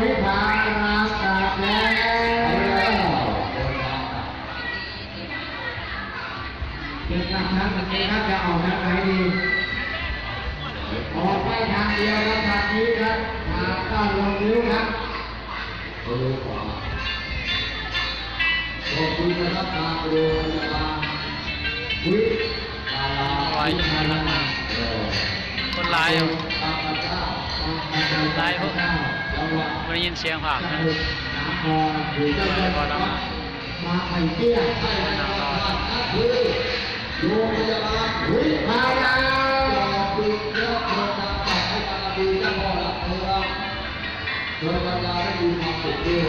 ວິພາລາມກາບແລ້ວ ເປັນການທາງສັງເກດ ຈະອອກທາງໃດດີ? ອອກໄປທາງດຽວກັບທາງນີ້ຄັບ ທາງເຈົ້າລົງນິ້ວຄັບ. ໂອ້ໂຫ ຂອບຄຸນນະຄັບ ທາງໂຮງພະຍາບານວິພາລາມ ຄົນຫຼາຍຢູ່ ຫຼາຍໂພດ ບໍ່ໄດ້ຍິນສຽງພາກນະ. ມາໃຫ້ເກີດ ໂຮງພະຍາບານວິພາລາມ ເພື່ອເພື່ອການປະກອບໃນການດີ ຈະບໍ່ລະເມີ ເພື່ອບັນດາໄດ້ມີຄວາມສຸກດ້ວຍ.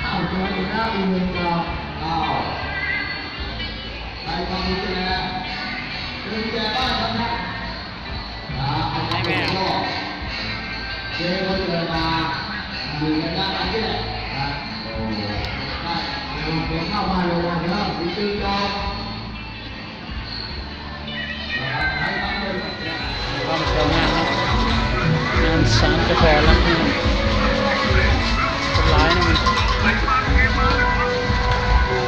ອ້າວ ເຈີອີກແລ້ວ ອີກໜຶ່ງດອກ. ອ້າວ ໃຜຄວາມຮູ້ແລ້ວ ເປັນແກ່ບ້ານທຳໄມ? ອ່າ ໃຫ້ແມ່ ເຈເພິ່ນເດີນມາ ຢູ່ກັນນຳກັນນີ້ແຫຼະນະ. ໂອ້ ໄດ້ ເອົາເຂົ້າມາເລີຍເດີ ມີຕື່ມດອກ. ເຂົ້າມາຊ່ວຍງານເນາະ ງານສານເຈົ້າພໍ່ລະ ຄົນຫຼາຍເນາະ ນີ້ ນີ້ ມ່ວງລູກ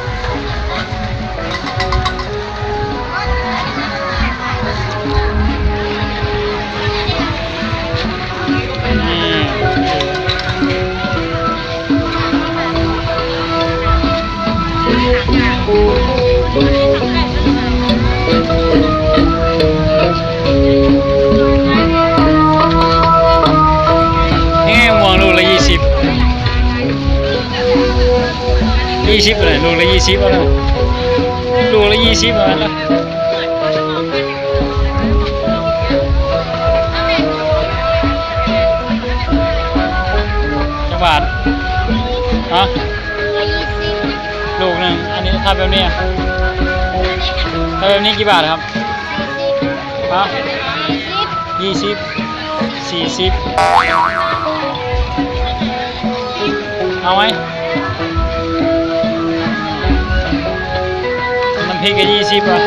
ລະຊາວ ຊາວ ຊາວ ເທົ່າໃດ? ລູກລະຊາວ ຊາວ ເອົາລະ ລູກລະຊາວ ຊາວ ເອົາລະ. ຈັກບາດ? ຮະ? ລູກໜຶ່ງ ອັນນີ້ ຖ້າແບບນີ້ອະ? ຖ້າແບບນີ້ ຈັກບາດຄັບ? ຮະ? ສີ່ສິບ ສີ່ສິບ ເອົາໄຫມ? ນ້ຳພິກກໍສີ່ສິບອະ.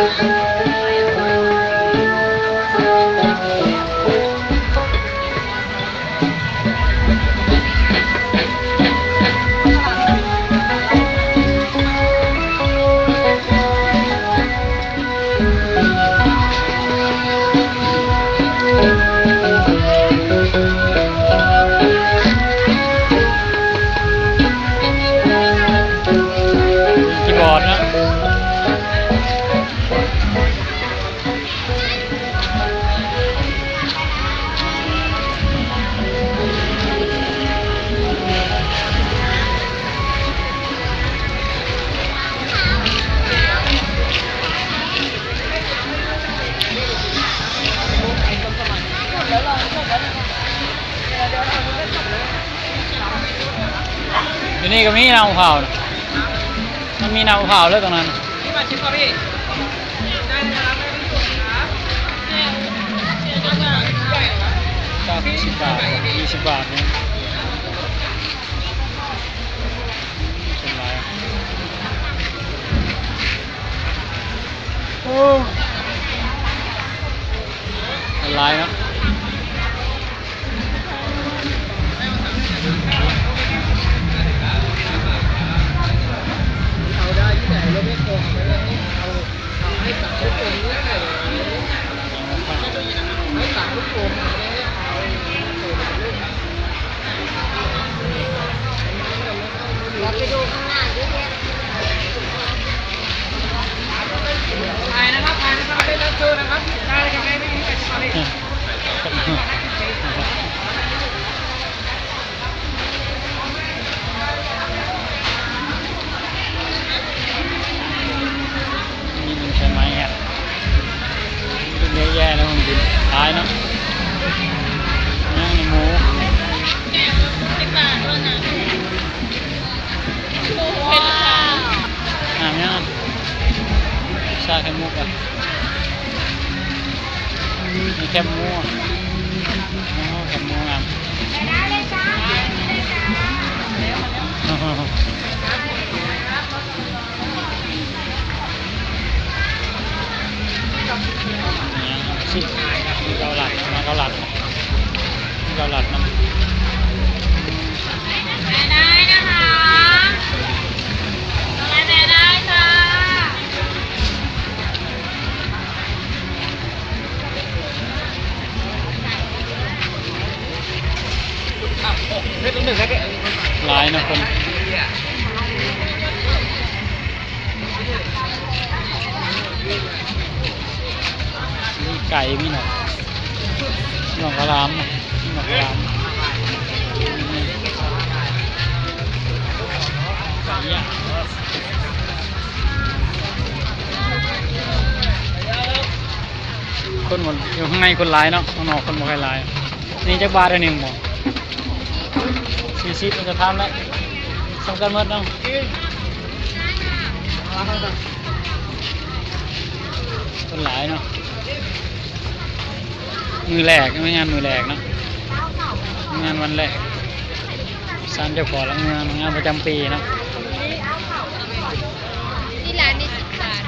ຢູ່ນີ້ກໍມີນະ ໝາກພ້າວນະ ມັນມີນະ ໝາກພ້າວເລີຍຕົງນັ້ນ. ເກົ້າສິບບາດ ຍີ່ສິບບາດນີ້ ຄົນຫຼາຍ ໂອ້ ຄົນຫຼາຍເນາະ. ไปดูข้างหน้าเยอะแยะ ถ่ายนะครับ ถ่ายนะครับ ได้รับเชิญนะครับ ได้เลยครับ ได้เลยครับ ມີใช่ไหมอะ เยอะแยะนะ มันบินตายเนาะ ย่างหมู สิบบาทด้วยนะ ว้าว อ่ะ เนี่ย ชาไข่มุกอ่ะ มีแคบหมูอ่ะ อ๋อ แคบหมูงาม สิ เกาลัด มาเกาลัด เกาลัดนำ ຫຼາຍເນາະຄົນ ມີໄກ່ ມີໜອກ ໜອກກະລາມ ໜອກກະລາມ ໄກ່ຍ່າງ ຄົນບໍ່ ຢູ່ຂ້າງໃນຄົນຫຼາຍເນາະ ຂ້າງນອກຄົນບໍ່ຄ່ອຍຫຼາຍ. ນີ້ຈັກບາດອັນໜຶ່ງບໍ່? ສີ່ສິບ ມັນຈະທຳແລ້ວ ສ່ຳກັນໝົດເນາະ ຄົນຫຼາຍເນາະ. ມື້ແລກ ງານມື້ແລກເນາະ ງານວັນແລກ ສານເຈົ້າພໍ່ຫຼັກເມືອງ ງານປະຈຳປີເນາະ. ທີ່ຮ້ານນີ້ສິບບາດ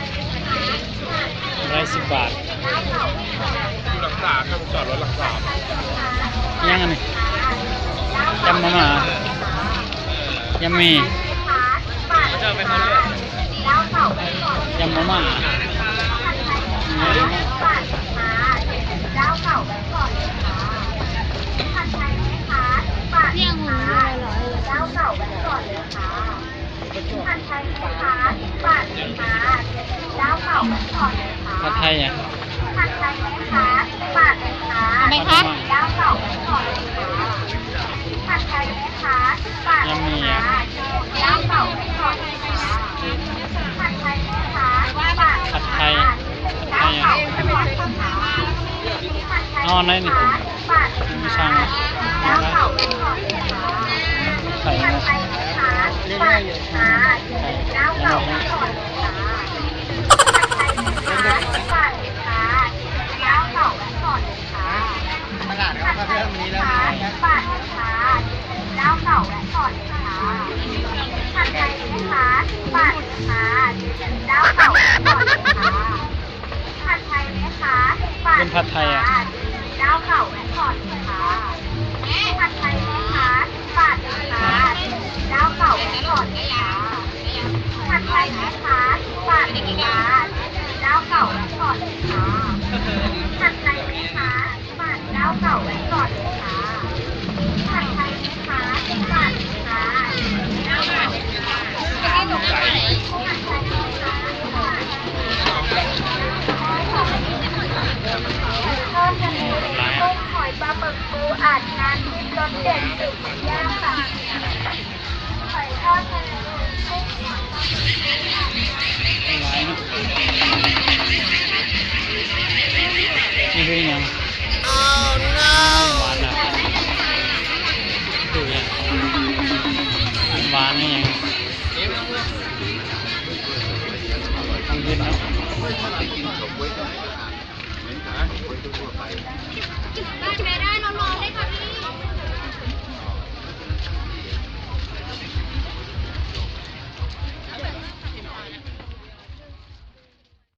ໄດ້ສິບບາດ ຢູ່ຫຼັກສາມ ຈອດລົດຫຼັກສາມ. ຫຍັງອັນນີ້? ຍຳມາມ່າ ຍຳໝີ່ ເຈົ້າໄປເຂົາເລືອກ ຍຳມາມ່າ ເປັນຫຍັງຫຸ່ມຢູ່ຫຼາຍໆ? ຜັດໄທໄໝຄະ? ຜັດໄທຫຍັງ? ເອົາໄໝຄະ? ຍຳໝີ່ຫຍັງ? ຜັດໄທ ຜັດໄທຫຍັງ? ເອົາອັນໃດນີ້? ມີຊ່າງ ໄຂ່ ໄຂ່ ຕະຫຼາດເຂົາກໍເລີ່ມມີແລ້ວ ເປັນຜັດໄທອະ? ຫອຍ ປາໝຶກ ປູ ອາດ ງານ ລົດເດັດ ປີ້ງ ຍ່າງ ຫອຍທອດ ທະເລ ກຸ້ງ ຫອຍທອດ